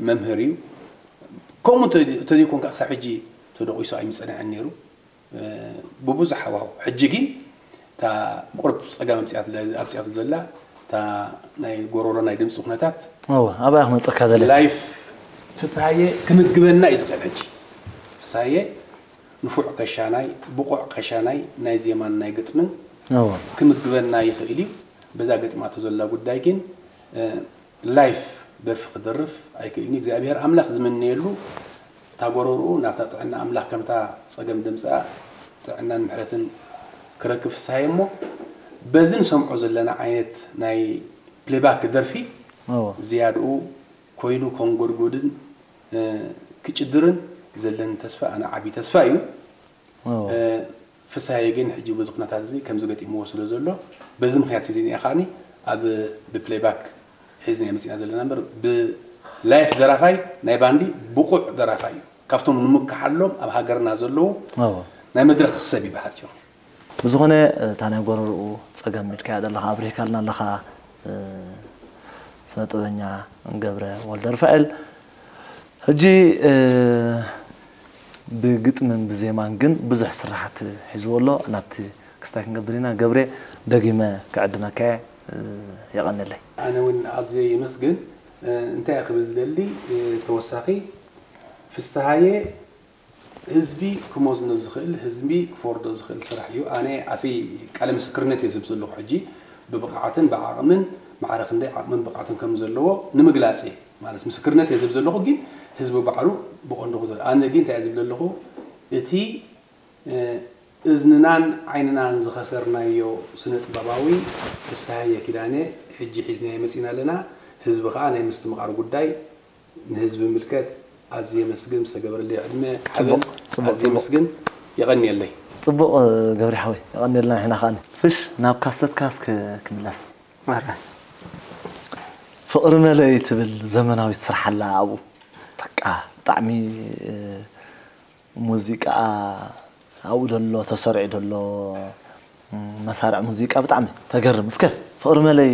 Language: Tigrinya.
መምህር እዩ። ከምኡ እንተ- እንተዘይኮንካ ክሳብ ሕጂ ተደቂሱ ኣይምጸንሐን ነይሩ። ብብዙሕ ሃዋሁ ሕጂ ግን እታ ቁርብ ጸገም ኣምጺኣትለ- ኣምጺኣትሉ ዘላ እታ ናይ ጎሮሮ ናይ ድምፂ ኩነታት እወ ኣብኣ ክመፀካ ዘለ ላይፍ ፍስሃየ ክምግበና እዩ ዝኽእል። ሕጂ ፍስሃየ ንፉዕ ከሻናይ፣ ብቑዕ ከሻናይ ናይ ዜማን ናይ ግጥምን እወ ክምግበና ይኽእል እዩ። በዛ ገጢማቶ ዘላ ጉዳይ ግን ላይፍ ደርፊ ክደርፍ ኣይክእልን እዩ። እግዚኣብሔር ኣምላኽ ዝምነየሉ እታ ጎረርኡ ናብታ ጥዕና ኣምላኽ ከምታ ጸገም ድምፃ ጥዕናን ምሕረትን ክረክብ ፍስሃየ እሞ በዚ ንሰምዖ ዘለና ዓይነት ናይ ፕሌባክ ደርፊ እወ ዝያድኡ ኮይኑ ከንጎድጎድን ክጭድርን ዘለኒ ተስፋ ኣነ ዓብዪ ተስፋ እዩ። እወ ፍስሃየ ግን ሕጂ በዚ ኩነታት እዚ ከምዚ ገጢምዎ ስለ ዘሎ በዚ ምክንያት እዚ እኒኣ ከዓኒ ኣብ ብፕሌይባክ ሒዝና መፂና ዘለና እምበር ብላይፍ ደራፋይ ናይ ባንዲ ብቑዕ ደራፋይ እዩ። ካብቶም ንምከሓሎም ኣብ ሃገርና ዘለዉ እወ ናይ መድረኽ ሰብ እዩ ብሓፂሩ። ብዝኾነ እታ ናይ ጎረርኡ ፀገም ኢልካያ ዘለኻ ኣብሪህካልና ኣለኻ። ስነ ጥበበኛ ገብረ ወልደርፋኤል ሕጂ ብግጥምን ብዜማን ግን ብዙሕ ስራሓት ሒዝዎ ኣሎ። ናብቲ ክስታይ ክንገብር ኢና። ገብሬ ደጊመ ክዕድመካ እየ። የቐንለይ። ኣነ እውን ኣዝየ የመስግን። እንታይ እየ ክብል ዝደሊ ተወሳኺ ፍስሃየ ህዝቢ ክመዝኖ ዝኽእል ህዝቢ ክፈርዶ ዝኽእል ስራሕ እዩ። ኣነ ኣፈይ ቃለ ምስክርነት እየ ዝህብ ዘለኹ ሕጂ ብብቕዓትን ብዓቕምን ማዕረ ክንደይ ዓቕምን ብቕዓትን ከም ዘለዎ ንምግላፅ እየ ማለት ምስክርነት እየ ዝህብ ዘለኹ። ግን ህዝቢ ባዕሉ ብቐንዱ ክዘር ኣነ ግን እንታይ እየ ዝብል ዘለኹ እቲ እዝንናን ዓይንናን ዝኸሰርናዮ ስነ ጥበባዊ ፍስሃየ ኪዳነ ሕጂ ሒዝናዮ መፂና ኣለና። ህዝቢ ከዓ ናይ ምስትምቓር ጉዳይ ንህዝቢ ምልከት ኣዝየ የመስግን ዝተገበረለይ ዕድመ ሓበን ኣዝየ የመስግን። የቐንየለይ። ፅቡቕ ገብሪ ሓወይ የቐንየልና። ንሕና ከዓ ፍሽ ናብ ካሰትካ እስከ ክምለስ። ፍቕሪ መለይ ትብል ዘመናዊት ስራሕ ኣላ ኣብኡ በቃ ብጣዕሚ ሙዚቃ ኣብኡ ደሎ ተሰሪዑ ደሎ መሳርዕ ሙዚቃ ብጣዕሚ ተገርም። እስከ ፍቕሪ መለይ